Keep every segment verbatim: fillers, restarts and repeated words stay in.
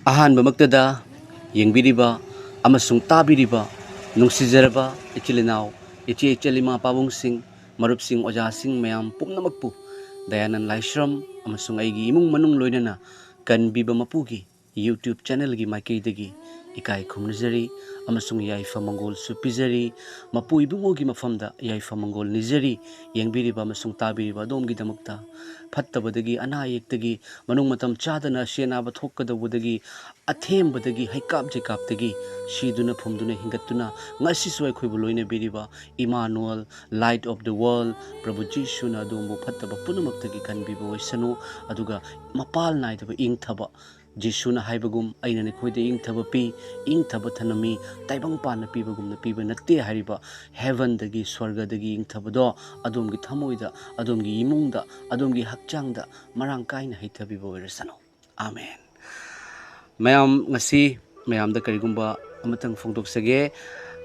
ꯑꯍꯥꯟꯕꯃꯛꯇꯗ ꯌꯦꯡꯕꯤꯔꯤꯕ ꯑꯃꯁꯨꯡ ꯇꯥꯕꯤꯔꯤꯕ ꯅꯨꯡꯁꯤꯖꯔꯕ ꯏꯆꯤꯜ ꯏꯅꯥꯎ, ꯏꯆꯦ ꯏꯆꯜ, ꯏꯃꯥ ꯄꯥꯕꯨꯡꯁꯤꯡ, ꯃꯔꯨꯞꯁꯤꯡ, ꯑꯣꯖꯥꯁꯤꯡ ꯃꯌꯥꯝ ꯄꯨꯝꯅꯃꯛꯄꯨ ꯗꯌꯥꯅꯟ ꯂꯥꯏꯁ꯭ꯔꯝ ꯑꯃꯁꯨꯡ ꯑꯩꯒꯤ ꯏꯃꯨꯡ ꯃꯅꯨꯡ ꯂꯣꯏꯅꯅ ꯀꯟꯕꯤꯕ ꯃꯄꯨꯒꯤ YouTube channelꯒꯤ ꯃꯥꯏꯀꯩꯗꯒꯤ ꯏꯀꯥꯏ ꯈꯨꯝꯅꯖꯔꯤ ꯑꯃꯁꯨꯡ ꯌꯥꯏꯐ ꯃꯪꯒꯣꯜꯁꯨ ꯄꯤꯖꯔꯤ꯫ ꯃꯄꯨ ꯏꯕꯨꯡꯉꯣꯒꯤ ꯃꯐꯝꯗ ꯌꯥꯏꯐ ꯃꯪꯒꯣꯜ ꯅꯤꯖꯔꯤ꯫ ꯌꯦꯡꯕꯤꯔꯤꯕ ꯑꯃꯁꯨꯡ ꯇꯥꯕꯤꯔꯤꯕ ꯑꯗꯣꯝꯒꯤꯗꯃꯛꯇ ꯐꯠꯇꯕꯗꯒꯤ, ꯑꯅꯥ ꯑꯌꯦꯛꯇꯒꯤ, ꯃꯅꯨꯡ ꯃꯇꯝ ꯆꯥꯗꯅ ꯑꯁꯤ ꯑꯅꯥꯕ ꯊꯣꯛꯀꯗꯧꯕꯗꯒꯤ, ꯑꯊꯦꯝꯕꯗꯒꯤ, ꯍꯩꯀꯥꯞ ꯖꯩꯀꯥꯞꯇꯒꯤ ꯁꯤꯗꯨꯅ ꯐꯨꯝꯗꯨꯅ ꯍꯤꯡꯒꯠꯇꯨꯅ ꯉꯁꯤꯁꯨ ꯑꯩꯈꯣꯏꯕꯨ ꯂꯣꯏꯅꯕꯤꯔꯤꯕ ꯏꯃꯥꯅꯨꯑꯦꯜ, Light of the World, ꯄ꯭ꯔꯚꯨ ꯖꯤꯁꯨꯅ ꯑꯗꯣꯝꯕꯨ ꯐꯠꯇꯕ ꯄꯨꯝꯅꯃꯛꯇꯒꯤ ꯀꯟꯕꯤꯕ ꯑꯣꯏꯁꯅꯨ꯫ ꯑꯗꯨꯒ ꯃꯄꯥꯜ ꯅꯥꯏꯗꯕ ꯏꯪꯊꯕ, ꯖꯤꯁꯨꯅ ꯍꯥꯏꯕꯒꯨꯝ, "ꯑꯩꯅ ꯅꯈꯣꯏꯗ ꯏꯪꯊꯕ ꯄꯤ, ꯏꯪꯊꯕ ꯊꯅꯝꯃꯤ, ꯇꯥꯏꯕꯪ ꯄꯥꯟꯅ ꯄꯤꯕꯒꯨꯝꯅ ꯄꯤꯕ ꯅꯠꯇꯦ" ꯍꯥꯏꯔꯤꯕ heavenꯗꯒꯤ, ꯁ꯭ꯋꯔꯒꯗꯒꯤ ꯏꯪꯊꯕꯗꯣ ꯑꯗꯣꯝꯒꯤ ꯊꯃꯣꯏꯗ, ꯑꯗꯣꯝꯒꯤ ꯏꯃꯨꯡꯗ, ꯑꯗꯣꯝꯒꯤ ꯍꯛꯆꯥꯡꯗ ꯃꯔꯥꯡ ꯀꯥꯏꯅ ꯍꯩꯊꯕꯤꯕ ꯑꯣꯏꯔꯁꯅꯨ꯫ ꯑꯥꯃꯦꯟ꯫ ꯃꯌꯥꯝ, ꯉꯁꯤ ꯃꯌꯥꯝꯗ ꯀꯔꯤꯒꯨꯝꯕ ꯑꯃꯇꯪ ꯐꯣꯡꯗꯣꯛꯆꯒꯦ꯫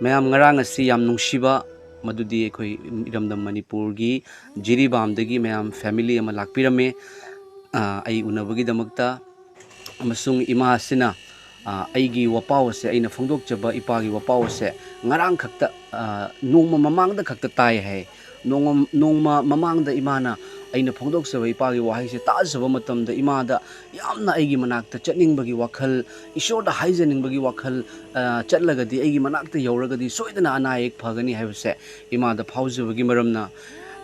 ꯃꯌꯥꯝ, ꯉꯔꯥꯡ ꯑꯁꯤ ꯌꯥꯝ ꯅꯨꯡꯁꯤꯕ, ꯃꯗꯨꯗꯤ ꯑꯩꯈꯣꯏ ꯏꯔꯝꯗꯝ ꯃꯅꯤꯄꯨꯔꯒꯤ ꯖꯤꯔꯤꯕꯥꯝꯗꯒꯤ ꯃꯌꯥꯝ family ꯑꯃ ꯂꯥꯛꯄꯤꯔꯝꯃꯦ, ꯑ, ꯑꯩ ꯎꯅꯕꯒꯤꯗꯃꯛꯇ꯫ ꯑꯃꯁꯨꯡ ꯏꯃꯥ ꯑꯁꯤꯅ, ꯑ, ꯑꯩꯒꯤ ꯋꯥꯄꯥꯎ ꯑꯁꯦ, ꯑꯩꯅ ꯐꯣꯡꯗꯣꯛꯆꯕ ꯏꯄꯥꯒꯤ ꯋꯥꯄꯥꯎ ꯑꯁꯦ ꯉꯔꯥꯡ ꯈꯛꯇ, ꯑ, ꯅꯣꯡꯃ ꯃꯃꯥꯡꯗ ꯈꯛꯇ ꯇꯥꯏ ꯍꯥꯏ꯫ ꯅꯣꯡꯃ, ꯅꯣꯡꯃ ꯃꯃꯥꯡꯗ ꯏꯃꯥꯅ ꯑꯩꯅ ꯐꯣꯡꯗꯣꯛꯆꯕ ꯏꯄꯥꯒꯤ ꯋꯥꯍꯩꯁꯦ ꯇꯥꯖꯕ ꯃꯇꯝꯗ ꯏꯃꯥꯗ ꯌꯥꯝꯅ ꯑꯩꯒꯤ ꯃꯅꯥꯛꯇ ꯆꯠꯅꯤꯡꯕꯒꯤ ꯋꯥꯈꯜ, ꯏꯁꯣꯔꯗ ꯍꯥꯏꯖꯅꯤꯡꯕꯒꯤ ꯋꯥꯈꯜ, ꯑ, ꯆꯠꯂꯒꯗꯤ, ꯑꯩꯒꯤ ꯃꯅꯥꯛꯇ ꯌꯧꯔꯒꯗꯤ ꯁꯣꯏꯗꯅ ꯑꯅꯥ ꯑꯌꯦꯛ ꯐꯒꯅꯤ ꯍꯥꯏꯕꯁꯦ ꯏꯃꯥꯗ ꯐꯥꯎꯖꯕꯒꯤ ꯃꯔꯝꯅ,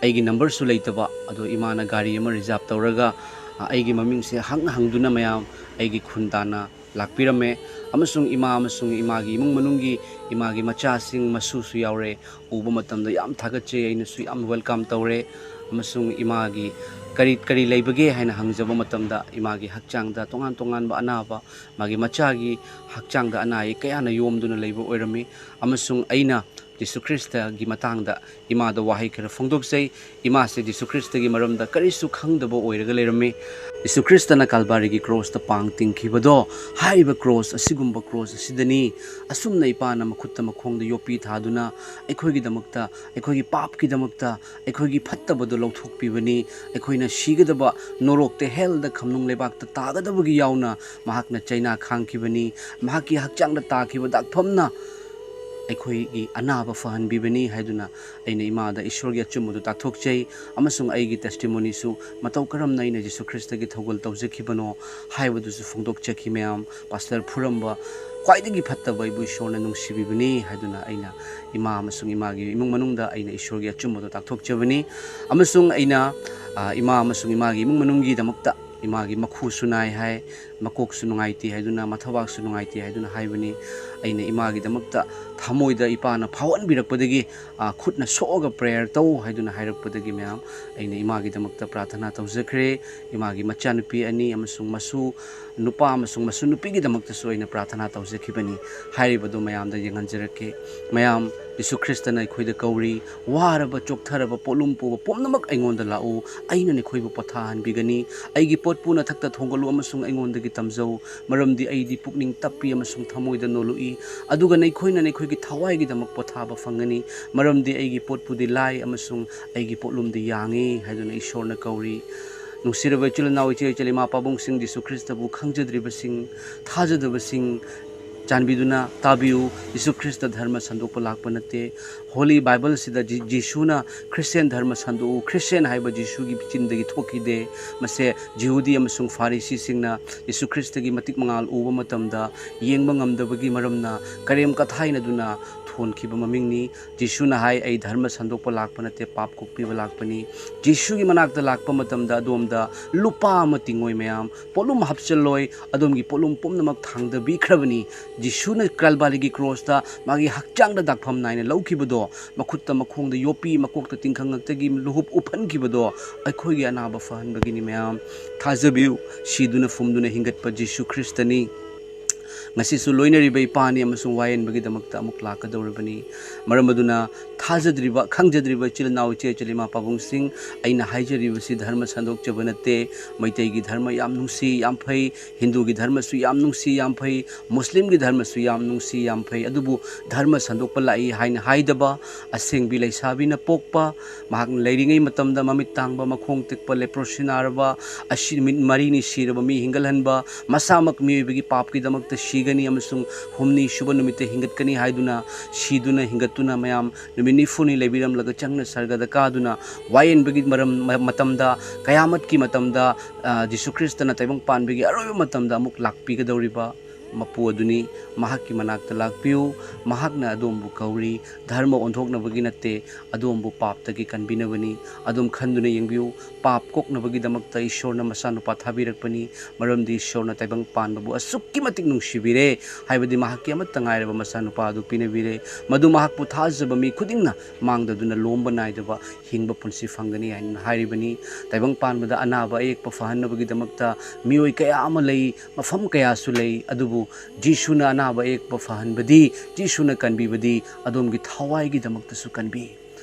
ꯑꯩꯒꯤ numberꯁꯨ ꯂꯩꯇꯕ, ꯑꯗꯣ ꯏꯃꯥꯅ ꯒꯥꯔꯤ ꯑꯃ reserve ꯇꯧꯔꯒ, ꯑ, ꯑꯩꯒꯤ ꯃꯃꯤꯡꯁꯦ ꯍꯪ ꯍꯪꯗꯨꯅ ꯃꯌꯥꯝ ꯑꯩꯒꯤ ꯈꯨꯟ ꯇꯥꯟꯅ ꯂꯥꯛꯄꯤꯔꯝꯃꯦ꯫ ꯑꯃꯁꯨꯡ ꯏꯃꯥ ꯑꯃꯁꯨꯡ ꯏꯃꯥꯒꯤ ꯏꯃꯨꯡ ꯃꯅꯨꯡꯒꯤ, ꯏꯃꯥꯒꯤ ꯃꯆꯥꯁꯤꯡ, ꯃꯁꯨꯁꯨ ꯌꯥꯎꯔꯦ, ꯎꯕ ꯃꯇꯝꯗ ꯌꯥꯝ ꯊꯥꯒꯠꯆꯩ꯫ ꯑꯩꯅꯁꯨ ꯌꯥꯝ welcome ꯇꯧꯔꯦ꯫ ꯑꯃꯁꯨꯡ ꯏꯃꯥꯒꯤ ꯀꯔꯤ, ꯀꯔꯤ ꯂꯩꯕꯒꯦ ꯍꯥꯏꯅ ꯍꯪꯖꯕ ꯃꯇꯝꯗ, ꯏꯃꯥꯒꯤ ꯍꯛꯆꯥꯡꯗ ꯇꯣꯉꯥꯟ ꯇꯣꯉꯥꯟꯕ ꯑꯅꯥꯕ, ꯃꯥꯒꯤ ꯃꯆꯥꯒꯤ ꯍꯛꯆꯥꯡꯗ ꯑꯅꯥ ꯑꯌꯦꯛ ꯀꯌꯥꯅ ꯌꯣꯝꯗꯨꯅ ꯂꯩꯕ ꯑꯣꯏꯔꯝꯃꯤ꯫ ꯑꯃꯁꯨꯡ ꯑꯩꯅ ꯖꯤꯁꯨ ꯈ꯭ꯔꯤꯁꯇꯒꯤ ꯃꯇꯥꯡꯗ ꯏꯃꯥꯗ ꯋꯥꯍꯩ ꯈꯔ ꯐꯣꯡꯗꯣꯛꯆꯩ꯫ ꯏꯃꯥꯁꯦ ꯖꯤꯁꯨ ꯈ꯭ꯔꯤꯁꯇꯒꯤ ꯃꯔꯝꯗ ꯀꯔꯤꯁꯨ ꯈꯪꯗꯕ ꯑꯣꯏꯔꯒ ꯂꯩꯔꯝꯃꯤ꯫ ꯖꯤꯁꯨ ꯈ꯭ꯔꯤꯁꯇꯅ ꯀꯜꯕꯥꯔꯤꯒꯤ ꯀ꯭ꯔꯣꯁꯇ ꯄꯥꯡ ꯇꯤꯡꯈꯤꯕꯗꯣ, ꯍꯥꯏꯔꯤꯕ ꯀ꯭ꯔꯣꯁ ꯑꯁꯤꯒꯨꯝꯕ ꯀ꯭ꯔꯣꯁ ꯑꯁꯤꯗꯅꯤ ꯑꯁꯨꯝꯅ ꯏꯄꯥꯅ ꯃꯈꯨꯠꯇ ꯃꯈꯣꯡꯗ ꯌꯣꯠꯄꯤ ꯊꯥꯗꯨꯅ ꯑꯩꯈꯣꯏꯒꯤꯗꯃꯛꯇ, ꯑꯩꯈꯣꯏꯒꯤ ꯄꯥꯞꯀꯤꯗꯃꯛꯇ, ꯑꯩꯈꯣꯏꯒꯤ ꯐꯠꯇꯕꯗꯨ ꯂꯧꯊꯣꯛꯄꯤꯕꯅꯤ꯫ ꯑꯩꯈꯣꯏꯅ ꯁꯤꯒꯗꯕ ꯅꯣꯔꯣꯛꯇ, ꯍꯦꯜꯗ, ꯈꯝꯅꯨꯡ ꯂꯩꯕꯥꯛꯇ ꯇꯥꯒꯗꯕꯒꯤ ꯌꯥꯎꯅ ꯃꯍꯥꯛꯅ ꯆꯩꯅꯥ ꯈꯥꯡꯈꯤꯕꯅꯤ꯫ ꯃꯍꯥꯛꯀꯤ ꯍꯛꯆꯥꯡꯗ ꯇꯥꯈꯤꯕ ꯗꯥꯛꯐꯝꯅ ꯑꯩꯈꯣꯏꯒꯤ ꯑꯅꯥꯕ ꯐꯍꯟꯕꯤꯕꯅꯤ ꯍꯥꯏꯗꯨꯅ ꯑꯩꯅ ꯏꯃꯥꯗ ꯏꯁꯣꯔꯒꯤ ꯑꯆꯨꯝꯕꯗꯨ ꯇꯥꯛꯊꯣꯛꯆꯩ꯫ ꯑꯃꯁꯨꯡ ꯑꯩꯒꯤ ꯇꯦꯁꯇꯤꯃꯣꯅꯤꯁꯨ ꯃꯇꯧ ꯀꯔꯝꯅ ꯑꯩꯅ ꯖꯤꯁꯨ ꯈ꯭ꯔꯤꯁꯇꯒꯤ ꯊꯧꯒꯜ ꯇꯧꯖꯈꯤꯕꯅꯣ ꯍꯥꯏꯕꯗꯨꯁꯨ ꯐꯣꯡꯗꯣꯛꯆꯈꯤ ꯃꯌꯥꯝ꯫ ꯄꯥꯁꯇꯔ ꯐꯨꯔꯝꯕ ꯈ꯭ꯋꯥꯏꯗꯒꯤ ꯐꯠꯇꯕ ꯑꯩꯕꯨ ꯏꯁꯣꯔꯅ ꯅꯨꯡꯁꯤꯕꯤꯕꯅꯤ ꯍꯥꯏꯗꯨꯅ ꯑꯩꯅ ꯏꯃꯥ ꯑꯃꯁꯨꯡ ꯏꯃꯥꯒꯤ ꯏꯃꯨꯡ ꯃꯅꯨꯡꯗ ꯑꯩꯅ ꯏꯁꯣꯔꯒꯤ ꯑꯆꯨꯝꯕꯗꯣ ꯇꯥꯛꯊꯣꯛꯆꯕꯅꯤ꯫ ꯑꯃꯁꯨꯡ ꯑꯩꯅ, ꯑ, ꯏꯃꯥ ꯑꯃꯁꯨꯡ ꯏꯃꯥꯒꯤ ꯏꯃꯨꯡ ꯃꯅꯨꯡꯒꯤꯗꯃꯛꯇ, ꯏꯃꯥꯒꯤ ꯃꯈꯨꯁꯨ ꯅꯥꯏ ꯍꯥꯏ, ꯃꯀꯣꯛꯁꯨ ꯅꯨꯡꯉꯥꯏꯇꯦ ꯍꯥꯏꯗꯨꯅ, ꯃꯊꯕꯥꯛꯁꯨ ꯅꯨꯡꯉꯥꯏꯇꯦ ꯍꯥꯏꯗꯨꯅ ꯍꯥꯏꯕꯅꯤ꯫ ꯑꯩꯅ ꯏꯃꯥꯒꯤꯗꯃꯛꯇ ꯊꯃꯣꯏꯗ ꯏꯄꯥꯅ ꯐꯥꯎꯍꯟꯕꯤꯔꯛꯄꯗꯒꯤ, ꯑ, ꯈꯨꯠꯅ ꯁꯣꯛꯑꯒ ꯄ꯭ꯔꯦꯌꯔ ꯇꯧ ꯍꯥꯏꯗꯨꯅ ꯍꯥꯏꯔꯛꯄꯗꯒꯤ ꯃꯌꯥꯝ ꯑꯩꯅ ꯏꯃꯥꯒꯤꯗꯃꯛꯇ ꯄ꯭ꯔꯥꯊꯅꯥ ꯇꯧꯖꯈ꯭ꯔꯦ꯫ ꯏꯃꯥꯒꯤ ꯃꯆꯥꯅꯨꯄꯤ ꯑꯅꯤ ꯑꯃꯁꯨꯡ ꯃꯁꯨ ꯅꯨꯄꯥ ꯑꯃꯁꯨꯡ ꯃꯁꯨ ꯅꯨꯄꯤꯒꯤꯗꯃꯛꯇꯁꯨ ꯑꯩꯅ ꯄ꯭ꯔꯥꯊꯅꯥ ꯇꯧꯖꯈꯤꯕꯅꯤ꯫ ꯍꯥꯏꯔꯤꯕꯗꯨ ꯃꯌꯥꯝꯗ ꯌꯦꯡꯍꯟꯖꯔꯛꯀꯦ꯫ ꯃꯌꯥꯝ, ꯖꯤꯁꯨ ꯈ꯭ꯔꯤꯁꯇꯅ ꯑꯩꯈꯣꯏꯗ ꯀꯧꯔꯤ, "ꯋꯥꯔꯕ, ꯆꯣꯛꯊꯔꯕ, ꯄꯣꯠꯂꯨꯝ ꯄꯨꯕ ꯄꯨꯝꯅꯃꯛ ꯑꯩꯉꯣꯟꯗ ꯂꯥꯛꯎ, ꯑꯩꯅ ꯅꯈꯣꯏꯕꯨ ꯄꯣꯊꯥꯍꯟꯕꯤꯒꯅꯤ꯫ ꯑꯩꯒꯤ ꯄꯣꯠꯄꯨ ꯅꯊꯛꯇ ꯊꯣꯡꯒꯠꯂꯨ ꯑꯃꯁꯨꯡ ꯑꯩꯉꯣꯟꯗꯒꯤ ꯇꯝꯖꯧ, ꯃꯔꯝꯗꯤ ꯑꯩꯗꯤ ꯄꯨꯛꯅꯤꯡ ꯇꯞꯄꯤ ꯑꯃꯁꯨꯡ ꯊꯃꯣꯏꯗ ꯅꯣꯜꯂꯨꯛꯏ, ꯑꯗꯨꯒ ꯅꯈꯣꯏꯅ ꯅꯈꯣꯏꯒꯤ ꯊꯋꯥꯏꯒꯤꯗꯃꯛ ꯄꯣꯊꯥꯕ ꯐꯪꯒꯅꯤ, ꯃꯔꯝꯗꯤ ꯑꯩꯒꯤ ꯄꯣꯠꯄꯨꯗꯤ ꯂꯥꯏ ꯑꯃꯁꯨꯡ ꯑꯩꯒꯤ ꯄꯣꯠꯂꯨꯝꯗꯤ ꯌꯥꯡꯉꯤ" ꯍꯥꯏꯗꯨꯅ ꯏꯁꯣꯔꯅ ꯀꯧꯔꯤ꯫ ꯅꯨꯡꯁꯤꯔꯕ ꯏꯆꯤꯜ ꯏꯅꯥꯎ, ꯏꯆꯦ ꯏꯆꯜ, ꯏꯃꯥ ꯄꯥꯕꯨꯡꯁꯤꯡ, ꯖꯤꯁꯨ ꯈ꯭ꯔꯤꯁꯇꯕꯨ ꯈꯪꯖꯗ꯭ꯔꯤꯕꯁꯤꯡ, ꯊꯥꯖꯗꯕꯁꯤꯡ, ꯆꯥꯟꯕꯤꯗꯨꯅ ꯇꯥꯕꯤꯌꯨ꯫ ꯖꯤꯁꯨ ꯈ꯭ꯔꯤꯁꯇ ꯙꯔꯃ ꯁꯟꯗꯣꯛꯄ ꯂꯥꯛꯄ ꯅꯠꯇꯦ꯫ ꯍꯣꯂꯤ ꯕꯥꯏꯕꯜꯁꯤꯗ ꯖꯤ-, ꯖꯤꯁꯨꯅ "ꯈ꯭ꯔꯤꯁꯇꯤꯌꯥꯟ ꯙꯔꯃ ꯁꯟꯗꯣꯛꯎ, ꯈ꯭ꯔꯤꯁꯇꯤꯌꯥꯟ" ꯍꯥꯏꯕ ꯖꯤꯁꯨꯒꯤ ꯆꯤꯟꯗꯒꯤ ꯊꯣꯛꯈꯤꯗꯦ꯫ ꯃꯁꯦ ꯖꯤꯍꯨꯗꯤ ꯑꯃꯁꯨꯡ ꯐꯥꯔꯤꯁꯤꯁꯤꯡꯅ ꯖꯤꯁꯨ ꯈ꯭ꯔꯤꯁꯇꯒꯤ ꯃꯇꯤꯛ ꯃꯉꯥꯜ ꯎꯕ ꯃꯇꯝꯗ ꯌꯦꯡꯕ ꯉꯝꯗꯕꯒꯤ ꯃꯔꯝꯅ ꯀꯔꯦꯝ ꯀꯊꯥꯏꯅꯗꯨꯅ ꯊꯣꯟꯈꯤꯕ ꯃꯃꯤꯡꯅꯤ꯫ ꯖꯤꯁꯨꯅ ꯍꯥꯏ, "ꯑꯩ ꯙꯔꯃ ꯁꯟꯗꯣꯛꯄ ꯂꯥꯛꯄ ꯅꯠꯇꯦ, ꯄꯥꯞ ꯀꯣꯛꯄꯤꯕ ꯂꯥꯛꯄꯅꯤ"꯫ ꯖꯤꯁꯨꯒꯤ ꯃꯅꯥꯛꯇ ꯂꯥꯛꯄ ꯃꯇꯝꯗ ꯑꯗꯣꯝꯗ ꯂꯨꯄꯥ ꯑꯃ ꯇꯤꯡꯉꯣꯏ ꯃꯌꯥꯝ, ꯄꯣꯠꯂꯨꯝ ꯍꯥꯞꯆꯤꯜꯂꯣꯏ, ꯑꯗꯣꯝꯒꯤ ꯄꯣꯠꯂꯨꯝ ꯄꯨꯝꯅꯃꯛ ꯊꯥꯡꯗꯕꯤꯈ꯭ꯔꯕꯅꯤ꯫ ꯖꯤꯁꯨꯅ ꯀꯜꯕꯥꯔꯤꯒꯤ ꯀ꯭ꯔꯣꯁꯇ ꯃꯥꯒꯤ ꯍꯛꯆꯥꯡꯗ ꯗꯥꯛꯐꯝ ꯅꯥꯏꯅ ꯂꯧꯈꯤꯕꯗꯣ, ꯃꯈꯨꯠꯇ ꯃꯈꯣꯡꯗ ꯌꯣꯠꯄꯤ, ꯃꯀꯣꯛꯇ ꯇꯤꯡꯈꯪ ꯉꯛꯇꯒꯤ ꯂꯨꯍꯨꯞ ꯎꯞꯍꯟꯈꯤꯕꯗꯣ, ꯑꯩꯈꯣꯏꯒꯤ ꯑꯅꯥꯕ ꯐꯍꯟꯕꯒꯤꯅꯤ ꯃꯌꯥꯝ꯫ ꯊꯥꯖꯕꯤꯌꯨ, ꯁꯤꯗꯨꯅ ꯐꯨꯝꯗꯨꯅ ꯍꯤꯡꯒꯠꯄ ꯖꯤꯁꯨ ꯈ꯭ꯔꯤꯁꯇꯅꯤ꯫ ꯉꯁꯤꯁꯨ ꯂꯣꯏꯅꯔꯤꯕ ꯏꯄꯥꯅꯤ ꯑꯃꯁꯨꯡ ꯋꯥꯌꯦꯟꯕꯒꯤꯗꯃꯛꯇ ꯑꯃꯨꯛ ꯂꯥꯛꯀꯗꯧꯔꯕꯅꯤ꯫ ꯃꯔꯝ ꯑꯗꯨꯅ ꯊꯥꯖꯗ꯭ꯔꯤꯕ, ꯈꯪꯖꯗ꯭ꯔꯤꯕ ꯏꯆꯤꯜ ꯏꯅꯥꯎ, ꯏꯆꯦ ꯏꯆꯤꯜ, ꯏꯃꯥ ꯄꯥꯕꯨꯡꯁꯤꯡ, ꯑꯩꯅ ꯍꯥꯏꯖꯔꯤꯕꯁꯤ ꯙꯔꯃ ꯁꯟꯗꯣꯛꯆꯕ ꯅꯠꯇꯦ꯫ ꯃꯩꯇꯩꯒꯤ ꯙꯔꯃ ꯌꯥꯝ ꯅꯨꯡꯁꯤ, ꯌꯥꯝ ꯐꯩ꯫ ꯍꯤꯟꯗꯨꯒꯤ ꯙꯔꯃꯁꯨ ꯌꯥꯝ ꯅꯨꯡꯁꯤ, ꯌꯥꯝ ꯐꯩ꯫ ꯃꯨꯁꯂꯤꯝꯒꯤ ꯙꯔꯃꯁꯨ ꯌꯥꯝ ꯅꯨꯡꯁꯤ, ꯌꯥꯝ ꯐꯩ꯫ ꯑꯗꯨꯕꯨ ꯙꯔꯃ ꯁꯟꯗꯣꯛꯄ ꯂꯥꯛꯏ ꯍꯥꯏꯅ ꯍꯥꯏꯗꯕ, ꯑꯁꯦꯡꯕꯤ ꯂꯩꯁꯥꯕꯤꯅ ꯄꯣꯛꯄ, ꯃꯍꯥꯛꯅ ꯂꯩꯔꯤꯉꯩ ꯃꯇꯝꯗ ꯃꯃꯤꯠ ꯇꯥꯡꯕ, ꯃꯈꯣꯡ ꯇꯦꯛꯄ, ꯂꯦꯄ꯭ꯔꯣꯁꯤ ꯅꯥꯔꯕ, ꯑꯁꯤ ꯅꯨꯃꯤꯠ ꯃꯔꯤꯅꯤ ꯁꯤꯔꯕ ꯃꯤ ꯍꯤꯡꯒꯠꯍꯟꯕ, ꯃꯁꯥꯃꯛ ꯃꯤꯑꯣꯏꯕꯒꯤ ꯄꯥꯞꯀꯤꯗꯃꯛꯇ ꯁꯤꯒꯅꯤ ꯑꯃꯁꯨꯡ ꯍꯨꯝꯅꯤ ꯁꯨꯕ ꯅꯨꯃꯤꯠꯇ ꯍꯤꯡꯒꯠꯀꯅꯤ ꯍꯥꯏꯗꯨꯅ, ꯁꯤꯗꯨꯅ ꯍꯤꯡꯒꯠꯇꯨꯅ ꯃꯌꯥꯝ ꯅꯨꯃꯤꯠ ꯅꯤꯐꯨꯅꯤ ꯂꯩꯕꯤꯔꯝꯂꯒ ꯆꯪꯅ ꯁꯔꯒꯗ ꯀꯥꯗꯨꯅ ꯋꯥꯌꯦꯟꯕꯒꯤ ꯃꯔꯝ, ꯃ-, ꯃꯇꯝꯗ, ꯀꯌꯥꯃꯠꯀꯤ ꯃꯇꯝꯗ, ꯑ, ꯖꯤꯁꯨ ꯈ꯭ꯔꯤꯁꯇꯅ ꯇꯥꯏꯕꯪ ꯄꯥꯟꯕꯒꯤ ꯑꯔꯣꯏꯕ ꯃꯇꯝꯗ ꯑꯃꯨꯛ ꯂꯥꯛꯄꯤꯒꯗꯧꯔꯤꯕ ꯃꯄꯨ ꯑꯗꯨꯅꯤ꯫ ꯃꯍꯥꯛꯀꯤ ꯃꯅꯥꯛꯇ ꯂꯥꯛꯄꯤꯌꯨ꯫ ꯃꯍꯥꯛꯅ ꯑꯗꯣꯝꯕꯨ ꯀꯧꯔꯤ꯫ ꯙꯔꯃ ꯑꯣꯟꯊꯣꯛꯅꯕꯒꯤ ꯅꯠꯇꯦ, ꯑꯗꯣꯝꯕꯨ ꯄꯥꯞꯇꯒꯤ ꯀꯟꯕꯤꯅꯕꯅꯤ꯫ ꯑꯗꯣꯝ ꯈꯟꯗꯨꯅ ꯌꯦꯡꯕꯤꯌꯨ, ꯄꯥꯞ ꯀꯣꯛꯅꯕꯒꯤꯗꯃꯛꯇ ꯏꯁꯣꯔꯅ ꯃꯆꯥꯅꯨꯄꯥ ꯊꯥꯕꯤꯔꯛꯄꯅꯤ꯫ ꯃꯔꯝꯗꯤ ꯏꯁꯣꯔꯅ ꯇꯥꯏꯕꯪ ꯄꯥꯟꯕꯕꯨ ꯑꯁꯨꯛꯀꯤ ꯃꯇꯤꯛ ꯅꯨꯡꯁꯤꯕꯤꯔꯦ, ꯍꯥꯏꯕꯗꯤ ꯃꯍꯥꯛꯀꯤ ꯑꯃꯠꯇ ꯉꯥꯏꯔꯕ ꯃꯆꯥꯅꯨꯄꯥ ꯑꯗꯨ ꯄꯤꯅꯕꯤꯔꯦ, ꯃꯗꯨ ꯃꯍꯥꯛꯄꯨ ꯊꯥꯖꯕ ꯃꯤ ꯈꯨꯗꯤꯡꯅ ꯃꯥꯡꯗꯗꯨꯅ ꯂꯣꯝꯕ ꯅꯥꯏꯗꯕ ꯍꯤꯡꯕ ꯄꯨꯟꯁꯤ ꯐꯪꯒꯅꯤ ꯍꯥꯏꯅ ꯍꯥꯏꯔꯤꯕꯅꯤ꯫ ꯇꯥꯏꯕꯪ ꯄꯥꯟꯕꯗ ꯑꯅꯥꯕ ꯑꯌꯦꯛꯄ ꯐꯍꯟꯅꯕꯒꯤꯗꯃꯛꯇ ꯃꯤꯑꯣꯏ ꯀꯌꯥ ꯑꯃ ꯂꯩ, ꯃꯐꯝ ꯀꯌꯥꯁꯨ ꯂꯩ, ꯑꯗꯨꯕꯨ ꯖꯤꯁꯨꯅ ꯑꯅꯥꯕ ꯑꯌꯦꯛꯄ ꯐꯍꯟꯕꯗꯤ, ꯖꯤꯁꯨꯅ ꯀꯟꯕꯤꯕꯗꯤ ꯑꯗꯣꯝꯒꯤ ꯊꯋꯥꯏꯒꯤꯗꯃꯛꯇꯁꯨ ꯀꯟꯕꯤ꯫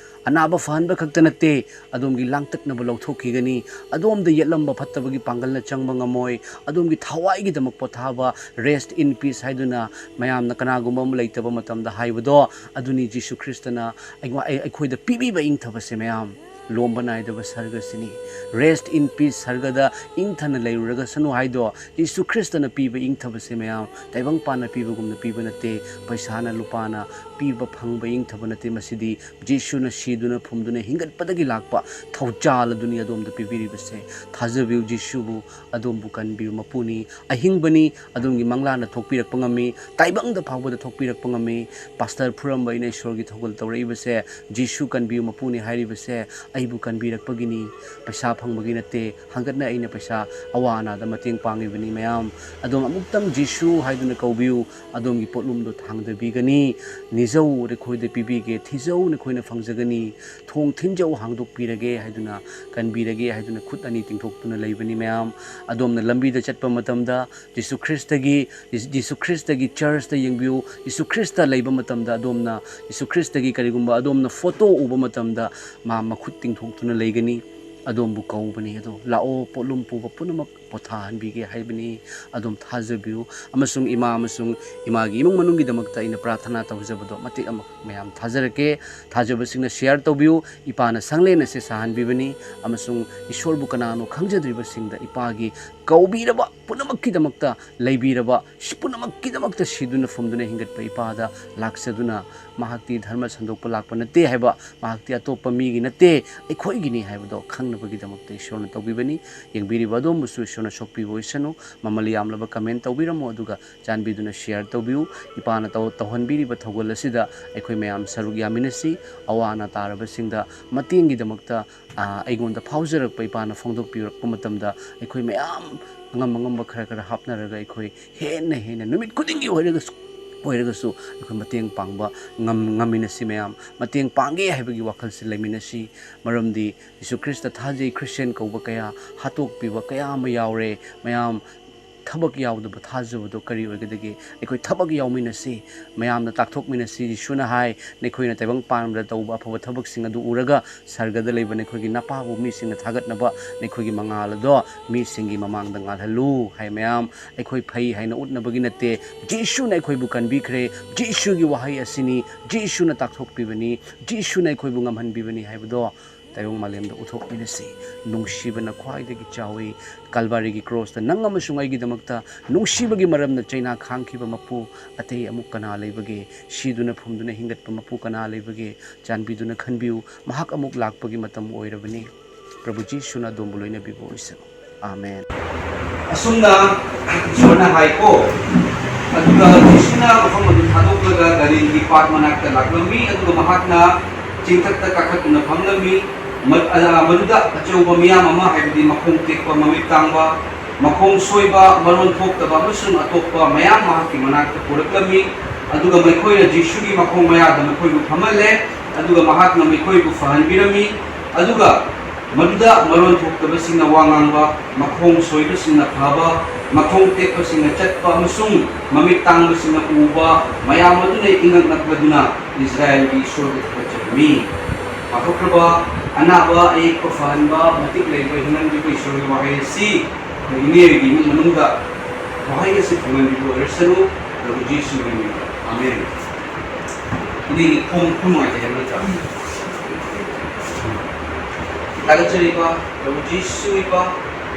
ꯑꯅꯥꯕ ꯐꯍꯟꯕ ꯈꯛꯇ ꯅꯠꯇꯦ, ꯑꯗꯣꯝꯒꯤ ꯂꯥꯡꯇꯛꯅꯕ ꯂꯧꯊꯣꯛꯈꯤꯒꯅꯤ, ꯑꯗꯣꯝꯗ ꯌꯦꯠꯂꯝꯕ ꯐꯠꯇꯕꯒꯤ ꯄꯥꯡꯒꯜꯅ ꯆꯪꯕ ꯉꯝꯃꯣꯏ, ꯑꯗꯣꯝꯒꯤ ꯊꯋꯥꯏꯒꯤꯗꯃꯛ ꯄꯣꯊꯥꯕ, rest in peace ꯍꯥꯏꯗꯨꯅ ꯃꯌꯥꯝꯅ ꯀꯅꯥꯒꯨꯝꯕ ꯑꯃ ꯂꯩꯇꯕ ꯃꯇꯝꯗ ꯍꯥꯏꯕꯗꯣ, ꯑꯗꯨꯅꯤ ꯖꯤꯁꯨ ꯈ꯭ꯔꯤꯁꯇꯅ ꯑꯩꯉꯣꯟ-, ꯑꯩ-, ꯑꯩꯈꯣꯏꯗ ꯄꯤꯕꯤꯕ ꯏꯪꯊꯕꯁꯦ ꯃꯌꯥꯝ꯫ ꯂꯣꯝꯕ ꯅꯥꯏꯗꯕ ꯁꯔꯒꯁꯤꯅꯤ꯫ Rest in peace, ꯁꯔꯒꯗ ꯏꯪꯊꯅ ꯂꯩꯔꯨꯔꯒꯁꯅꯨ ꯍꯥꯏꯗꯣ ꯖꯤꯁꯨ ꯈ꯭ꯔꯤꯁꯇꯅ ꯄꯤꯕ ꯏꯪꯊꯕꯁꯦ ꯃꯌꯥꯝ ꯇꯥꯏꯕꯪ ꯄꯥꯟꯅ ꯄꯤꯕꯒꯨꯝꯅ ꯄꯤꯕ ꯅꯠꯇꯦ, ꯄꯩꯁꯥꯅ ꯂꯨꯄꯥꯅ ꯄꯤꯕ ꯐꯪꯕ ꯏꯪꯊꯕ ꯅꯠꯇꯦ꯫ ꯃꯁꯤꯗꯤ ꯖꯤꯁꯨꯅ ꯁꯤꯗꯨꯅ ꯐꯨꯝꯗꯨꯅ ꯍꯤꯡꯒꯠꯄꯗꯒꯤ ꯂꯥꯛꯄ ꯊꯧꯖꯥꯜ ꯑꯗꯨꯅꯤ ꯑꯗꯣꯝꯗ ꯄꯤꯕꯤꯔꯤꯕꯁꯦ꯫ ꯊꯥꯖꯕꯤꯌꯨ, ꯖꯤꯁꯨꯕꯨ ꯑꯗꯣꯝꯕꯨ ꯀꯟꯕꯤꯌꯨ꯫ ꯃꯄꯨꯅꯤ, ꯑꯍꯤꯡꯕꯅꯤ, ꯑꯗꯣꯝꯒꯤ ꯃꯪꯂꯥꯟꯅ ꯊꯣꯛꯄꯤꯔꯛꯄ ꯉꯝꯃꯤ, ꯇꯥꯏꯕꯪꯗ ꯐꯥꯎꯕꯗ ꯊꯣꯛꯄꯤꯔꯛꯄ ꯉꯝꯃꯤ꯫ ꯄꯥꯁꯇꯔ ꯐꯨꯔꯝꯕ ꯑꯩꯅ ꯏꯁꯣꯔꯒꯤ ꯊꯧꯒꯜ ꯇꯧꯔꯛꯏꯕꯁꯦ, ꯖꯤꯁꯨ ꯀꯟꯕꯤꯌꯨ ꯃꯄꯨꯅꯤ ꯍꯥꯏꯔꯤꯕꯁꯦ ꯑꯩꯕꯨ ꯀꯟꯕꯤꯔꯛꯄꯒꯤꯅꯤ꯫ ꯄꯩꯁꯥ ꯐꯪꯕꯒꯤ ꯅꯠꯇꯦ꯫ ꯍꯟꯒꯠꯅ ꯑꯩꯅ ꯄꯩꯁꯥ, ꯑꯋꯥ ꯑꯅꯥꯗ ꯃꯇꯦꯡ ꯄꯥꯡꯉꯤꯕꯅꯤ ꯃꯌꯥꯝ꯫ ꯑꯗꯣꯝ ꯑꯃꯨꯛꯇꯪ ꯖꯤꯁꯨ ꯍꯥꯏꯗꯨꯅ ꯀꯧꯕꯤꯌꯨ꯫ ꯑꯗꯣꯝꯒꯤ ꯄꯣꯠꯂꯨꯝꯗꯣ ꯊꯥꯡꯗꯕꯤꯒꯅꯤ꯫ ꯅꯤꯖꯧ, ꯅꯈꯣꯏꯗ ꯄꯤꯕꯤꯒꯦ꯫ ꯊꯤꯖꯧ, ꯅꯈꯣꯏꯅ ꯐꯪꯖꯒꯅꯤ꯫ ꯊꯣꯡ ꯊꯤꯟꯖꯧ, ꯍꯥꯡꯗꯣꯛꯄꯤꯔꯒꯦ ꯍꯥꯏꯗꯨꯅ, ꯀꯟꯕꯤꯔꯒꯦ ꯍꯥꯏꯗꯨꯅ ꯈꯨꯠ ꯑꯅꯤ ꯇꯤꯡꯊꯣꯛꯇꯨꯅ ꯂꯩꯕꯅꯤ ꯃꯌꯥꯝ꯫ ꯑꯗꯣꯝꯅ ꯂꯝꯕꯤꯗ ꯆꯠꯄ ꯃꯇꯝꯗ ꯖꯤꯁꯨ ꯈ꯭ꯔꯤꯁꯇꯒꯤ, ꯖꯤꯁꯨ ꯈ꯭ꯔꯤꯁꯇꯒꯤ ꯆꯔꯆꯇ ꯌꯦꯡꯕꯤꯌꯨ꯫ ꯖꯤꯁꯨ ꯈ꯭ꯔꯤꯁꯇ ꯂꯩꯕ ꯃꯇꯝꯗ ꯑꯗꯣꯝꯅ ꯖꯤꯁꯨ ꯈ꯭ꯔꯤꯁꯇꯒꯤ ꯀꯔꯤꯒꯨꯝꯕ ꯑꯗꯣꯝꯅ ꯐꯣꯇꯣ ꯎꯕ ꯃꯇꯝꯗ ꯃꯥ ꯃꯈꯨꯠ ꯇꯤꯡꯊꯣꯛꯇꯨꯅ ꯂꯩꯒꯅꯤ꯫ ꯑꯗꯣꯝꯕꯨ ꯀꯧꯕꯅꯤ꯫ ꯑꯗꯣ ꯂꯥꯛꯑꯣ, ꯄꯣꯠꯂꯨꯝ ꯄꯨꯕ ꯄꯨꯝꯅꯃꯛ ꯄꯣꯊꯥꯍꯟꯕꯤꯒꯦ ꯍꯥꯏꯕꯅꯤ꯫ ꯑꯗꯣꯝ ꯊꯥꯖꯕꯤꯌꯨ꯫ ꯑꯃꯁꯨꯡ ꯏꯃꯥ ꯑꯃꯁꯨꯡ ꯏꯃꯥꯒꯤ ꯏꯃꯨꯡ ꯃꯅꯨꯡꯒꯤꯗꯃꯛꯇ ꯑꯩꯅ ꯄ꯭ꯔꯥꯊꯅꯥ ꯇꯧꯖꯕꯗꯣ ꯃꯇꯦꯛ ꯑꯃ ꯃꯌꯥꯝ ꯊꯥꯖꯔꯛꯀꯦ꯫ ꯊꯥꯖꯕꯁꯤꯡꯅ ꯁꯤꯌꯥꯔ ꯇꯧꯕꯤꯌꯨ꯫ ꯏꯄꯥꯅ ꯁꯪꯂꯦꯟ ꯑꯁꯦ ꯁꯥꯍꯟꯕꯤꯕꯅꯤ꯫ ꯑꯃꯁꯨꯡ ꯏꯁꯣꯔꯕꯨ ꯀꯅꯥꯅꯣ ꯈꯪꯖꯗ꯭ꯔꯤꯕꯁꯤꯡꯗ ꯏꯄꯥꯒꯤ ꯀꯧꯕꯤꯔꯕ ꯄꯨꯝꯅꯃꯛꯀꯤꯗꯃꯛꯇ, ꯂꯩꯕꯤꯔꯕ ꯁꯤ ꯄꯨꯝꯅꯃꯛꯀꯤꯗꯃꯛꯇ ꯁꯤꯗꯨꯅ ꯐꯨꯝꯗꯨꯅ ꯍꯤꯡꯒꯠꯄ ꯏꯄꯥꯗ ꯂꯥꯛꯆꯗꯨꯅ, ꯃꯍꯥꯛꯇꯤ ꯙꯔꯃ ꯁꯟꯗꯣꯛꯄ ꯂꯥꯛꯄ ꯅꯠꯇꯦ ꯍꯥꯏꯕ, ꯃꯍꯥꯛꯇꯤ ꯑꯇꯣꯞꯄ ꯃꯤꯒꯤ ꯅꯠꯇꯦ, ꯑꯩꯈꯣꯏꯒꯤꯅꯤ ꯍꯥꯏꯕꯗꯣ ꯈꯪꯅꯕꯒꯤꯗꯃꯛꯇ ꯏꯁꯣꯔꯅ ꯇꯧꯕꯤꯕꯅꯤ꯫ ꯌꯦꯡꯕꯤꯔꯤꯕ ꯑꯗꯣꯝꯕꯨꯁꯨ ꯏꯁꯣꯔꯅ ꯁꯣꯛꯄꯤꯕ ꯑꯣꯏꯁꯅꯨ꯫ ꯃꯃꯜ ꯌꯥꯝꯂꯕ ꯀꯃꯦꯟ ꯇꯧꯕꯤꯔꯝꯃꯨ, ꯑꯗꯨꯒ ꯆꯥꯟꯕꯤꯗꯨꯅ ꯁꯤꯌꯥꯔ ꯇꯧꯕꯤꯌꯨ꯫ ꯏꯄꯥꯅ ꯇꯧ-, ꯇꯧꯍꯟꯕꯤꯔꯤꯕ ꯊꯧꯒꯜ ꯑꯁꯤꯗ ꯑꯩꯈꯣꯏ ꯃꯌꯥꯝ ꯁꯔꯨꯛ ꯌꯥꯃꯤꯟꯅꯁꯤ꯫ ꯑꯋꯥ ꯑꯅꯥ ꯇꯥꯔꯕꯁꯤꯡꯗ ꯃꯇꯦꯡꯒꯤꯗꯃꯛꯇ, ꯑ, ꯑꯩꯉꯣꯟꯗ ꯐꯥꯎꯖꯔꯛꯄ ꯏꯄꯥꯅ ꯐꯣꯡꯗꯣꯛꯄꯤꯔꯛꯄ ꯃꯇꯝꯗ ꯑꯩꯈꯣꯏ ꯃꯌꯥꯝ ꯑꯉꯝ ꯑꯉꯝꯕ ꯈꯔ ꯈꯔ ꯍꯥꯞꯅꯔꯒ ꯑꯩꯈꯣꯏ ꯍꯦꯟꯅ ꯍꯦꯟꯅ ꯅꯨꯃꯤꯠ ꯈꯨꯗꯤꯡꯒꯤ ꯑꯣꯏꯔꯒꯁꯨ, ꯑꯣꯏꯔꯒꯁꯨ ꯑꯩꯈꯣꯏ ꯃꯇꯦꯡ ꯄꯥꯡꯕ ꯉꯝ-, ꯉꯝꯃꯤꯟꯅꯁꯤ ꯃꯌꯥꯝ꯫ ꯃꯇꯦꯡ ꯄꯥꯡꯒꯦ ꯍꯥꯏꯕꯒꯤ ꯋꯥꯈꯜꯁꯤ ꯂꯩꯃꯤꯟꯅꯁꯤ꯫ ꯃꯔꯝꯗꯤ ꯖꯤꯁꯨ ꯈ꯭ꯔꯤꯁꯇ ꯊꯥꯖꯩ, ꯈ꯭ꯔꯤꯁꯇꯤꯌꯥꯟ ꯀꯧꯕ ꯀꯌꯥ ꯍꯥꯠꯇꯣꯛꯄꯤꯕ ꯀꯌꯥ ꯑꯃ ꯌꯥꯎꯔꯦ ꯃꯌꯥꯝ꯫ ꯊꯕꯛ ꯌꯥꯎꯗꯕ ꯊꯥꯖꯕꯗꯣ ꯀꯔꯤ ꯑꯣꯏꯒꯗꯒꯦ? ꯑꯩꯈꯣꯏ ꯊꯕꯛ ꯌꯥꯎꯃꯤꯟꯅꯁꯤ꯫ ꯃꯌꯥꯝꯗ ꯇꯥꯛꯊꯣꯛꯃꯤꯟꯅꯁꯤ꯫ ꯖꯤꯁꯨꯅ ꯍꯥꯏ, "ꯅꯈꯣꯏꯅ ꯇꯥꯏꯕꯪ ꯄꯥꯟꯕꯗ ꯇꯧꯕ ꯑꯐꯕ ꯊꯕꯛꯁꯤꯡ ꯑꯗꯨ ꯎꯔꯒ ꯁꯔꯒꯗ ꯂꯩꯕ ꯅꯈꯣꯏꯒꯤ ꯅꯄꯥꯕꯨ ꯃꯤꯁꯤꯡꯅ ꯊꯥꯒꯠꯅꯕ ꯅꯈꯣꯏꯒꯤ ꯃꯉꯥꯜ ꯑꯗꯣ ꯃꯤꯁꯤꯡꯒꯤ ꯃꯃꯥꯡꯗ ꯉꯥꯜꯍꯜꯂꯨ" ꯍꯥꯏ ꯃꯌꯥꯝ꯫ ꯑꯩꯈꯣꯏ ꯐꯩ ꯍꯥꯏꯅ ꯎꯠꯅꯕꯒꯤ ꯅꯠꯇꯦ꯫ ꯖꯤꯁꯨꯅ ꯑꯩꯈꯣꯏꯕꯨ ꯀꯟꯕꯤꯈ꯭ꯔꯦ꯫ ꯖꯤꯁꯨꯒꯤ ꯋꯥꯍꯩ ꯑꯁꯤꯅꯤ꯫ ꯖꯤꯁꯨꯅ ꯇꯥꯛꯊꯣꯛꯄꯤꯕꯅꯤ꯫ ꯖꯤꯁꯨꯅ ꯑꯩꯈꯣꯏꯕꯨ ꯉꯝꯍꯟꯕꯤꯕꯅꯤ ꯍꯥꯏꯕꯗꯣ ꯇꯥꯏꯕꯪ ꯃꯥꯂꯦꯝꯗ ꯎꯠꯊꯣꯛꯃꯤꯟꯅꯁꯤ꯫ ꯅꯨꯡꯁꯤꯕꯅ ꯈ꯭ꯋꯥꯏꯗꯒꯤ ꯆꯥꯎꯏ꯫ ꯀꯜꯚꯥꯔꯤꯒꯤ ꯀ꯭ꯔꯣꯁꯇ ꯅꯪ ꯑꯃꯁꯨꯡ ꯑꯩꯒꯤꯗꯃꯛꯇ ꯅꯨꯡꯁꯤꯕꯒꯤ ꯃꯔꯝꯅ ꯆꯩꯅꯥ ꯈꯥꯡꯈꯤꯕ ꯃꯄꯨ ꯑꯇꯩ ꯑꯃꯨꯛ ꯀꯅꯥ ꯂꯩꯕꯒꯦ? ꯁꯤꯗꯨꯅ ꯐꯨꯝꯗꯨꯅ ꯍꯤꯡꯒꯠꯄ ꯃꯄꯨ ꯀꯅꯥ ꯂꯩꯕꯒꯦ? ꯆꯥꯟꯕꯤꯗꯨꯅ ꯈꯟꯕꯤꯌꯨ, ꯃꯍꯥꯛ ꯑꯃꯨꯛ ꯂꯥꯛꯄꯒꯤ ꯃꯇꯝ ꯑꯣꯏꯔꯕꯅꯤ꯫ ꯄ꯭ꯔꯚꯨ ꯖꯤꯁꯨꯅ ꯑꯗꯣꯝꯕꯨ ꯂꯣꯏꯅꯕꯤꯕ ꯑꯣꯏꯁꯅꯨ꯫ ꯑꯥꯃꯦꯟ꯫ ꯑꯁꯨꯝꯅ ꯏꯁꯣꯔꯅ ꯍꯥꯏꯀꯣ, ꯑꯗꯨꯒ ꯖꯤꯁꯨꯅ ꯃꯐꯝ ꯑꯗꯨ ꯊꯥꯗꯣꯛꯂꯒ ꯒꯂꯤꯜꯒꯤ ꯄꯥꯠ ꯃꯅꯥꯛꯇ ꯂꯥꯛꯂꯝꯃꯤ, ꯑꯗꯨꯒ ꯃꯍꯥꯛꯅ ꯆꯤꯡꯊꯛꯇ ꯀꯥꯈꯠꯇꯨꯅ ꯐꯝꯂꯝꯃꯤ꯫ ꯃ-, ꯑ, ꯃꯗꯨꯗ ꯑꯆꯧꯕ ꯃꯤꯌꯥꯝ ꯑꯃ, ꯍꯥꯏꯕꯗꯤ ꯃꯈꯣꯡ ꯇꯦꯛꯄ, ꯃꯃꯤꯠ ꯇꯥꯡꯕ, ꯃꯈꯣꯡ ꯁꯣꯏꯕ, ꯃꯔꯣꯟ ꯊꯣꯛꯇꯕ ꯑꯃꯁꯨꯡ ꯑꯇꯣꯞꯄ ꯃꯌꯥꯝ ꯃꯍꯥꯛꯀꯤ ꯃꯅꯥꯛꯇ ꯄꯨꯔꯛꯂꯝꯃꯤ꯫ ꯑꯗꯨꯒ ꯃꯈꯣꯏꯅ ꯖꯤꯁꯨꯒꯤ ꯃꯈꯣꯡ ꯃꯌꯥꯗ ꯃꯈꯣꯏꯕꯨ ꯐꯝꯍꯜꯂꯦ, ꯑꯗꯨꯒ ꯃꯍꯥꯛꯅ ꯃꯈꯣꯏꯕꯨ ꯐꯍꯟꯕꯤꯔꯝꯃꯤ꯫ ꯑꯗꯨꯒ ꯃꯗꯨꯗ ꯃꯔꯣꯟ ꯊꯣꯛꯇꯕꯁꯤꯡꯅ ꯋꯥ ꯉꯥꯡꯕ, ꯃꯈꯣꯡ ꯁꯣꯏꯕꯁꯤꯡꯅ ꯐꯕ, ꯃꯈꯣꯡ ꯇꯦꯛꯄꯁꯤꯡꯅ ꯆꯠꯄ ꯑꯃꯁꯨꯡ ꯃꯃꯤꯠ ꯇꯥꯡꯕꯁꯤꯡꯅ ꯎꯕ ꯃꯌꯥꯝ ꯑꯗꯨꯅ ꯏꯉꯛ ꯉꯛꯂꯗꯨꯅ ꯏꯁꯔꯥꯌꯦꯜꯒꯤ ꯏꯁꯣꯔꯕꯨ ꯊꯥꯒꯠꯆꯔꯝꯃꯤ꯫ ꯄꯥꯡꯊꯣꯛꯈ꯭ꯔꯕ ꯑꯅꯥꯕ ꯑꯌꯦꯛꯄ ꯐꯍꯟꯕ, ꯃꯇꯤꯛ ꯂꯩꯕ ꯍꯤꯡꯍꯟꯕꯤꯕ ꯏꯁꯣꯔꯒꯤ ꯋꯥꯍꯩ ꯑꯁꯤ ꯑꯩꯈꯣꯏ ꯏꯅꯦꯒꯤ ꯏꯃꯨꯡ ꯃꯅꯨꯡꯗ ꯋꯥꯍꯩ ꯑꯁꯤ ꯐꯪꯍꯟꯕꯤꯕ ꯑꯣꯏꯔꯁꯅꯨ꯫ ꯄ꯭ꯔꯚꯨ ꯖꯤꯁꯨꯒꯤ ꯃꯤꯡꯗ, ꯑꯥꯃꯦꯟ꯫ ꯏꯅꯦꯒꯤ ꯈꯣꯡ ꯈꯨ ꯅꯨꯡꯉꯥꯏꯇꯦ ꯍꯥꯏꯕ ꯅꯠꯇ꯭ꯔꯥ? ꯊꯥꯒꯠꯆꯔꯤꯕ ꯄ꯭ꯔꯚꯨ ꯖꯤꯁꯨ ꯏꯄꯥ,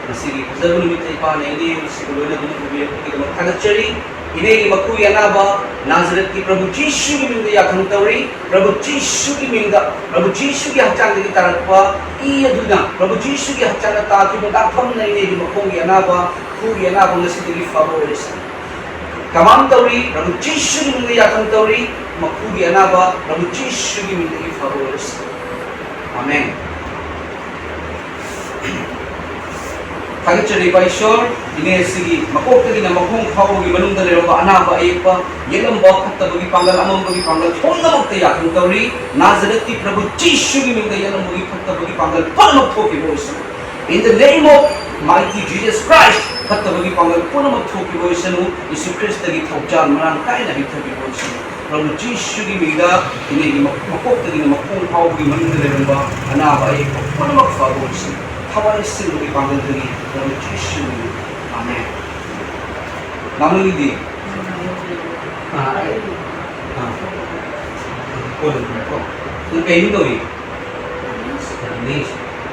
ꯉꯁꯤꯒꯤ ꯐꯖꯕ ꯅꯨꯃꯤꯠꯇ ꯏꯄꯥꯅ ꯏꯅꯦ ꯑꯁꯤꯕꯨ ꯂꯣꯏꯅꯗꯨꯅ ꯄꯨꯕꯤꯔꯛꯄꯒꯤꯗꯃꯛ ꯊꯥꯒꯠꯆꯔꯤ꯫ ꯏꯅꯦꯒꯤ ꯃꯈꯨꯒꯤ ꯑꯅꯥꯕ ꯅꯥꯖꯔꯦꯠꯀꯤ ꯄ꯭ꯔꯚꯨ ꯖꯤꯁꯨꯒꯤ ꯃꯤꯡꯗ ꯌꯥꯊꯪ ꯇꯧꯔꯤ꯫ ꯄ꯭ꯔꯚꯨ ꯖꯤꯁꯨꯒꯤ ꯃꯤꯡꯗ, ꯄ꯭ꯔꯚꯨ ꯖꯤꯁꯨꯒꯤ ꯍꯛꯆꯥꯡꯗꯒꯤ ꯇꯥꯔꯛꯄ ꯏ ꯑꯗꯨꯅ ꯄ꯭ꯔꯚꯨ ꯖꯤꯁꯨꯒꯤ ꯍꯛꯆꯥꯡꯗ ꯇꯥꯈꯤꯕ ꯗꯥꯛꯐꯝꯅ ꯏꯅꯦꯒꯤ ꯃꯈꯣꯡꯒꯤ ꯑꯅꯥꯕ, ꯈꯨꯒꯤ ꯑꯅꯥꯕ ꯉꯁꯤꯗꯒꯤ ꯐꯕ ꯑꯣꯏꯔꯁꯅꯨ꯫ ꯀꯃꯥꯟ ꯇꯧꯔꯤ, ꯄ꯭ꯔꯚꯨ ꯖꯤꯁꯨꯒꯤ ꯃꯤꯡꯗ ꯌꯥꯊꯪ ꯇꯧꯔꯤ, ꯃꯈꯨꯒꯤ ꯑꯅꯥꯕ ꯄ꯭ꯔꯚꯨ ꯖꯤꯁꯨꯒꯤ ꯃꯤꯡꯗꯒꯤ ꯐꯕ ꯑꯣꯏꯔꯁꯅꯨ꯫ ꯑꯥꯃꯦꯟ꯫ ꯊꯥꯒꯠꯆꯔꯤꯕ ꯏꯁꯣꯔ, ꯏꯅꯦ ꯑꯁꯤꯒꯤ ꯃꯀꯣꯛꯇꯒꯤꯅ ꯃꯈꯣꯡ ꯐꯥꯎꯕꯒꯤ ꯃꯅꯨꯡꯗ ꯂꯩꯔꯝꯕ ꯑꯅꯥꯕ ꯑꯌꯦꯛꯄ, ꯌꯦꯛꯂꯝꯕ ꯐꯠꯇꯕꯒꯤ ꯄꯥꯡꯒꯜ, ꯑꯃꯝꯕꯒꯤ ꯄꯥꯡꯒꯜ ꯄꯨꯝꯅꯃꯛꯇ ꯌꯥꯊꯪ ꯇꯧꯔꯤ꯫ ꯅꯥꯖꯔꯦꯠꯀꯤ ꯄ꯭ꯔꯚꯨ ꯖꯤꯁꯨꯒꯤ ꯃꯤꯡꯗ ꯌꯦꯛꯂꯝꯕꯒꯤ ꯐꯠꯇꯕꯒꯤ ꯄꯥꯡꯒꯜ ꯄꯨꯝꯅꯃꯛ ꯊꯣꯛꯈꯤꯕ ꯑꯣꯏꯁꯅꯨ꯫ In the name of mighty Jesus Christ, ꯐꯠꯇꯕꯒꯤ ꯄꯥꯡꯒꯜ ꯄꯨꯝꯅꯃꯛ ꯊꯣꯛꯈꯤꯕ ꯑꯣꯏꯁꯅꯨ꯫ ꯌꯤꯁꯨ ꯈ꯭ꯔꯤꯁꯇꯒꯤ ꯊꯧꯖꯥꯜ ꯃꯔꯥꯡ ꯀꯥꯏꯅ ꯍꯩꯊꯈꯤꯕ ꯑꯣꯏꯁꯅꯨ꯫ ꯄ꯭ꯔꯚꯨ ꯖꯤꯁꯨꯒꯤ ꯃꯤꯡꯗ ꯏꯅꯦꯒꯤ ꯃ-, ꯃꯀꯣꯛꯇꯒꯤꯅ ꯃꯈꯣꯡ ꯐꯥꯎꯕꯒꯤ ꯃꯅꯨꯡꯗ ꯂꯩꯔꯝꯕ ꯑꯅꯥꯕ ꯑꯌꯦꯛꯄ ꯄꯨꯝꯅꯃꯛ ꯐꯕ ꯑꯣꯏꯁꯅꯨ꯫ ꯊꯋꯥꯏ ꯑꯁꯦꯡꯕꯒꯤ ꯄꯥꯡꯒꯜꯗꯒꯤ ꯄ꯭ꯔꯚꯨ ꯖꯤꯁꯨꯒꯤ ꯃꯤꯡꯗ꯫ ꯑꯥꯃꯦꯟ꯫ ꯃꯥꯃꯣꯒꯤꯗꯤ? ꯑꯥ, ꯑꯩ, ꯑꯥ, ꯀꯣꯟꯅ ꯀꯣ꯫ ꯅꯪ ꯀꯩꯅꯣ ꯇꯧꯔꯤ?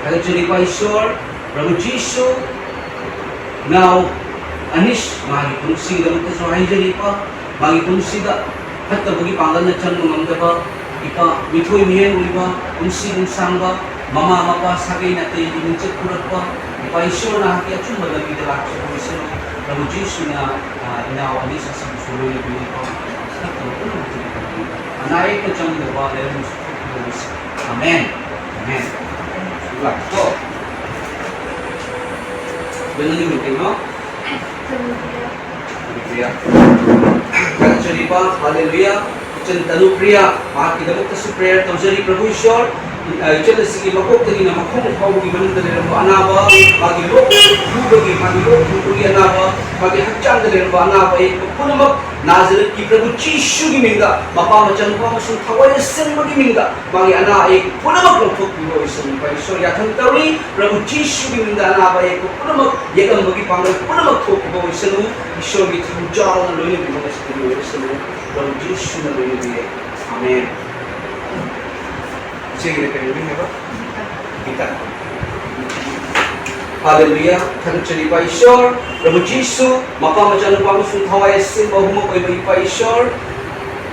ꯊꯥꯒꯠꯆꯔꯤꯕ ꯏꯁꯣꯔ, ꯄ꯭ꯔꯚꯨ ꯖꯤꯁꯨ, ꯏꯅꯥꯎ ꯑꯅꯤꯁ, ꯃꯥꯒꯤ ꯄꯨꯟꯁꯤꯒꯤꯗꯃꯛꯇꯁꯨ ꯍꯥꯏꯖꯔꯤꯕ, ꯃꯥꯒꯤ ꯄꯨꯟꯁꯤꯗ ꯐꯠꯇꯕꯒꯤ ꯄꯥꯡꯒꯜꯅ ꯆꯪꯕ ꯉꯝꯗꯕ, ꯏꯄꯥ ꯃꯤꯊꯣꯏ ꯃꯤꯍꯦꯟ ꯑꯣꯏꯕ, ꯄꯨꯟꯁꯤ ꯅꯨꯡꯁꯥꯡꯕ, ꯃꯃꯥ ꯃꯄꯥ ꯁꯥꯒꯩ ꯅꯥꯇꯩꯒꯤ ꯃꯤꯡꯆꯠ ꯄꯨꯔꯛꯄ, ꯏꯄꯥ ꯏꯁꯣꯔꯅ ꯅꯍꯥꯛꯀꯤ ꯑꯆꯨꯝꯕ ꯂꯝꯕꯤꯗ ꯂꯥꯛꯆꯕ ꯑꯣꯏꯁꯅꯨ꯫ ꯄ꯭ꯔꯚꯨ ꯖꯤꯁꯨꯅ, ꯑ, ꯏꯅꯥꯎ ꯑꯅꯤꯁ ꯑꯁꯤꯕꯨꯁꯨ ꯂꯣꯏꯅꯕꯤꯌꯨꯀꯣ꯫ ꯐꯠꯇꯕ ꯄꯨꯝꯅꯃꯛꯇꯒꯤ ꯀꯟꯕꯤꯌꯨ꯫ ꯑꯅꯥ ꯑꯌꯦꯛꯅ ꯆꯪꯗꯕ ꯂꯥꯏꯔꯦꯝꯅꯁꯨ ꯊꯣꯛꯄꯤꯌꯨ꯫ ꯑꯥꯃꯦꯟ꯫ ꯑꯥꯃꯦꯟ꯫ ꯂꯥꯛꯀꯣ꯫ ꯑꯗꯨ ꯅꯪꯒꯤ ꯃꯤꯡ ꯀꯩꯅꯣ? ꯍꯜꯂꯦꯂꯨꯌꯥ꯫ ꯊꯥꯒꯠꯆꯔꯤꯕ, ꯍꯜꯂꯦꯂꯨꯌꯥ꯫ ꯏꯆꯟ ꯇꯅꯨꯄ꯭ꯔꯤꯌꯥ, ꯃꯍꯥꯛꯀꯤꯗꯃꯛꯇꯁꯨ prayer ꯇꯧꯖꯔꯤ꯫ ꯄ꯭ꯔꯚꯨ ꯏꯁꯣꯔ, ꯑ, ꯏꯆꯟ ꯑꯁꯤꯒꯤ ꯃꯀꯣꯛꯇꯒꯤꯅ ꯃꯈꯣꯡ ꯐꯥꯎꯕꯒꯤ ꯃꯅꯨꯡꯗ ꯂꯩꯔꯝꯕ ꯑꯅꯥꯕ, ꯃꯥꯒꯤ ꯂꯣꯛ ꯈꯨꯕꯒꯤ, ꯃꯥꯒꯤ ꯂꯣꯛ ꯈꯨꯕꯒꯤ ꯑꯅꯥꯕ, ꯃꯥꯒꯤ ꯍꯛꯆꯥꯡꯗ ꯂꯩꯔꯝꯕ ꯑꯅꯥꯕ ꯑꯌꯦꯛꯄ ꯄꯨꯝꯅꯃꯛ ꯅꯥꯖꯔꯦꯠꯀꯤ ꯄ꯭ꯔꯚꯨ ꯖꯤꯁꯨꯒꯤ ꯃꯤꯡꯗ, ꯃꯄꯥ ꯃꯆꯥꯅꯨꯄꯥ ꯑꯃꯁꯨꯡ ꯊꯋꯥꯏ ꯑꯁꯦꯡꯕꯒꯤ ꯃꯤꯡꯗ ꯃꯥꯒꯤ ꯑꯅꯥ ꯑꯌꯦꯛ ꯄꯨꯝꯅꯃꯛ ꯂꯧꯊꯣꯛꯄꯤꯕ ꯑꯣꯏꯁꯅꯨ꯫ ꯏꯁꯣꯔ ꯌꯥꯊꯪ ꯇꯧꯔꯤ, ꯄ꯭ꯔꯚꯨ ꯖꯤꯁꯨꯒꯤ ꯃꯤꯡꯗ ꯑꯅꯥꯕ ꯑꯌꯦꯛꯄ ꯄꯨꯝꯅꯃꯛ, ꯌꯦꯛꯂꯝꯕꯒꯤ ꯄꯥꯡꯒꯜ ꯄꯨꯝꯅꯃꯛ ꯊꯣꯛꯄꯤꯕ ꯑꯣꯏꯁꯅꯨ꯫ ꯏꯁꯣꯔꯒꯤ ꯊꯧꯖꯥꯜꯅ ꯂꯣꯏꯅꯕꯤꯕ ꯉꯁꯤꯗꯒꯤ ꯑꯣꯏꯔꯁꯅꯨ꯫ ꯄ꯭ꯔꯚꯨ ꯖꯤꯁꯨꯅ ꯂꯣꯏꯅꯕꯤꯔꯦ꯫ ꯑꯃꯦꯟ꯫ ꯏꯆꯦꯒꯤꯅ ꯀꯔꯤ ꯃꯃꯤꯡ ꯍꯥꯏꯕ? ꯒꯤꯇꯥ꯫ ꯍꯥꯂꯦꯂꯨꯌꯥ꯫ ꯊꯥꯒꯠꯆꯔꯤꯕ ꯏꯁꯣꯔ, ꯄ꯭ꯔꯚꯨ ꯖꯤꯁꯨ, ꯃꯄꯥ ꯃꯆꯥꯅꯨꯄꯥ ꯑꯃꯁꯨꯡ ꯊꯋꯥꯏ ꯑꯁꯦꯡꯕ ꯑꯍꯨꯝꯃꯛ ꯑꯣꯏꯕ ꯏꯄꯥ ꯏꯁꯣꯔ,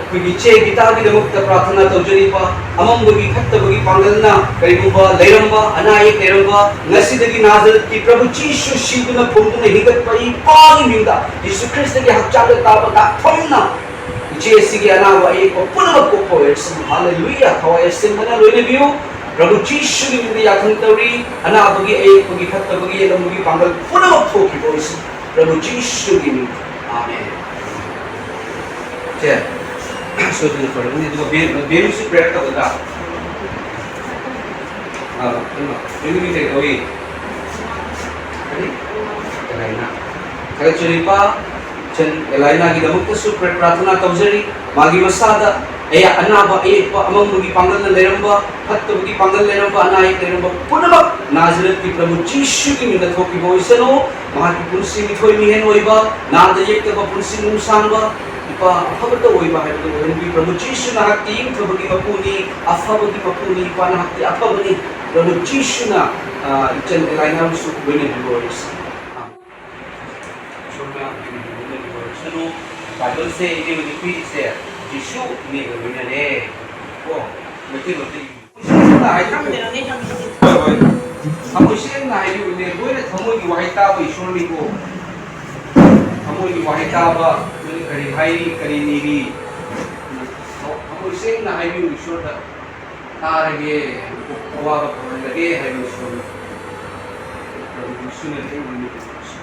ꯑꯩꯈꯣꯏꯒꯤ ꯏꯆꯦ ꯒꯤꯇꯥꯒꯤꯗꯃꯛꯇ ꯄ꯭ꯔꯥꯊꯅꯥ ꯇꯧꯖꯔꯤꯕ, ꯑꯃꯝꯕꯒꯤ ꯐꯠꯇꯕꯒꯤ ꯄꯥꯡꯒꯜꯅ ꯀꯔꯤꯒꯨꯝꯕ ꯂꯩꯔꯝꯕ, ꯑꯅꯥ ꯑꯌꯦꯛ ꯂꯩꯔꯝꯕ, ꯉꯁꯤꯗꯒꯤ ꯅꯥꯖꯔꯦꯠꯀꯤ ꯄ꯭ꯔꯚꯨ ꯖꯤꯁꯨ ꯁꯤꯗꯨꯅ ꯐꯨꯝꯗꯨꯅ ꯍꯤꯡꯒꯠꯄ ꯏꯄꯥꯒꯤ ꯃꯤꯡꯗ, ꯖꯤꯁꯨ ꯈ꯭ꯔꯤꯁꯇꯒꯤ ꯍꯛꯆꯥꯡꯗ ꯇꯥꯕ ꯗꯥꯛꯐꯝꯅ ꯏꯆꯦ ꯑꯁꯤꯒꯤ ꯑꯅꯥꯕ ꯑꯌꯦꯛꯄ ꯄꯨꯝꯅꯃꯛ ꯀꯣꯛꯄ ꯑꯣꯏꯔꯁꯤ꯫ ꯍꯥꯂꯦꯂꯨꯌꯥ꯫ ꯊꯋꯥꯏ ꯑꯁꯦꯡꯕꯅ ꯂꯣꯏꯅꯕꯤꯌꯨ꯫ ꯄ꯭ꯔꯚꯨ ꯖꯤꯁꯨꯒꯤ ꯃꯤꯡꯗ ꯌꯥꯊꯪ ꯇꯧꯔꯤ꯫ ꯑꯅꯥꯕꯒꯤ, ꯑꯌꯦꯛꯄꯒꯤ, ꯐꯠꯇꯕꯒꯤ, ꯌꯦꯛꯂꯝꯕꯒꯤ ꯄꯥꯡꯒꯜ ꯄꯨꯝꯅꯃꯛ ꯊꯣꯛꯈꯤꯕ ꯑꯣꯏꯁꯤ꯫ ꯄ꯭ꯔꯚꯨ ꯖꯤꯁꯨꯒꯤ ꯃꯤꯡ꯫ ꯑꯥꯃꯦꯟ꯫ ꯁꯦ, ꯁꯣꯏꯗꯅ ꯐꯔꯒꯅꯤ꯫ ꯑꯗꯨꯒ ꯕꯦꯝ-, ꯕꯦꯝꯁꯨ prayer ꯇꯧꯒꯗ꯭ꯔꯥ? ꯑꯥ, ꯀꯩꯅꯣ, ꯕꯦꯝꯒꯤ ꯃꯤꯡ ꯀꯔꯤ ꯀꯧꯏ? ꯀꯔꯤ? ꯑꯦꯂꯥꯏꯅꯥ꯫ ꯊꯥꯒꯠꯆꯔꯤꯕ ꯏꯆꯟ ꯑꯦꯂꯥꯏꯅꯥꯒꯤꯗꯃꯛꯇꯁꯨ ꯄ꯭ꯔ-, ꯄ꯭ꯔꯥꯊꯅꯥ ꯇꯧꯖꯔꯤ꯫ ꯃꯥꯒꯤ ꯃꯁꯥꯗ ꯑꯌꯥ-, ꯑꯅꯥꯕ ꯑꯌꯦꯛꯄ ꯑꯃꯝꯕꯒꯤ ꯄꯥꯡꯒꯜꯅ ꯂꯩꯔꯝꯕ, ꯐꯠꯇꯕꯒꯤ ꯄꯥꯡꯒꯜ ꯂꯩꯔꯝꯕ, ꯑꯅꯥ ꯑꯌꯦꯛ ꯂꯩꯔꯝꯕ ꯄꯨꯝꯅꯃꯛ ꯅꯥꯖꯔꯦꯠꯀꯤ ꯄ꯭ꯔꯚꯨ ꯖꯤꯁꯨꯒꯤ ꯃꯤꯡꯗ ꯊꯣꯛꯈꯤꯕ ꯑꯣꯏꯁꯅꯨ꯫ ꯃꯍꯥꯛꯀꯤ ꯄꯨꯟꯁꯤ ꯃꯤꯊꯣꯏ ꯃꯤꯍꯦꯟ ꯑꯣꯏꯕ, ꯅꯥꯗ ꯌꯦꯛꯇꯕ ꯄꯨꯟꯁꯤ ꯅꯨꯡꯁꯥꯡꯕ, ꯏꯄꯥ ꯑꯐꯕꯇ ꯑꯣꯏꯕ ꯍꯥꯏꯕꯗꯨ ꯑꯣꯏꯍꯟꯕꯤꯌꯨ꯫ ꯄ꯭ꯔꯚꯨ ꯖꯤꯁꯨ ꯅꯍꯥꯛꯀꯤ ꯏꯪꯊꯕꯒꯤ ꯃꯄꯨꯅꯤ, ꯑꯐꯕꯒꯤ ꯃꯄꯨꯅꯤ, ꯏꯄꯥ ꯅꯍꯥꯛꯀꯤ ꯑꯐꯕꯅꯤ꯫ ꯄ꯭ꯔꯚꯨ ꯖꯤꯁꯨꯅ, ꯑ, ꯏꯆꯟ ꯑꯦꯂꯥꯏꯅꯥꯕꯨꯁꯨ ꯂꯣꯏꯅꯕꯤꯕ ꯑꯣꯏꯔꯁꯤ꯫ ꯏꯁꯣꯔꯅ ꯂꯣꯏꯅꯕꯤꯕ ꯑꯣꯏꯔꯁꯅꯨ꯫ ꯕꯥꯏꯕꯜꯁꯦ ꯏꯅꯦ ꯍꯣꯏꯅ ꯄꯤꯔꯤꯁꯦ ꯖꯤꯁꯨ ꯏꯅꯦꯒ ꯂꯣꯏꯅꯔꯦ꯫ ꯀꯣ, ꯃꯩꯇꯩꯂꯣꯟꯗ ꯏꯕ꯫ ꯊꯃꯣꯏ ꯁꯦꯡꯅ ꯍꯥꯏꯕꯤꯌꯨ, ꯏꯅꯦ, ꯂꯣꯏꯅ ꯊꯃꯣꯏꯒꯤ ꯋꯥꯍꯩ ꯇꯥꯕ ꯏꯁꯣꯔꯅꯤꯀꯣ꯫ ꯊꯃꯣꯏꯒꯤ ꯋꯥꯍꯩ ꯇꯥꯕ, ꯅꯣꯏ ꯀꯔꯤ ꯍꯥꯏꯔꯤ, ꯀꯔꯤ ꯅꯤꯔꯤ? ꯊꯃꯣꯏ ꯁꯦꯡꯅ ꯍꯥꯏꯕꯤꯌꯨ ꯏꯁꯣꯔꯗ꯫ ꯇꯥꯔꯒꯦ, ꯑꯋꯥꯕ ꯐꯍꯜꯂꯒꯦ ꯍꯥꯏꯕ ꯏꯁꯣꯔꯅ ꯄ꯭ꯔꯚꯨ ꯌꯤꯁꯨꯅ ꯂꯦꯡꯗꯅ ꯇꯧꯕꯁꯤ꯫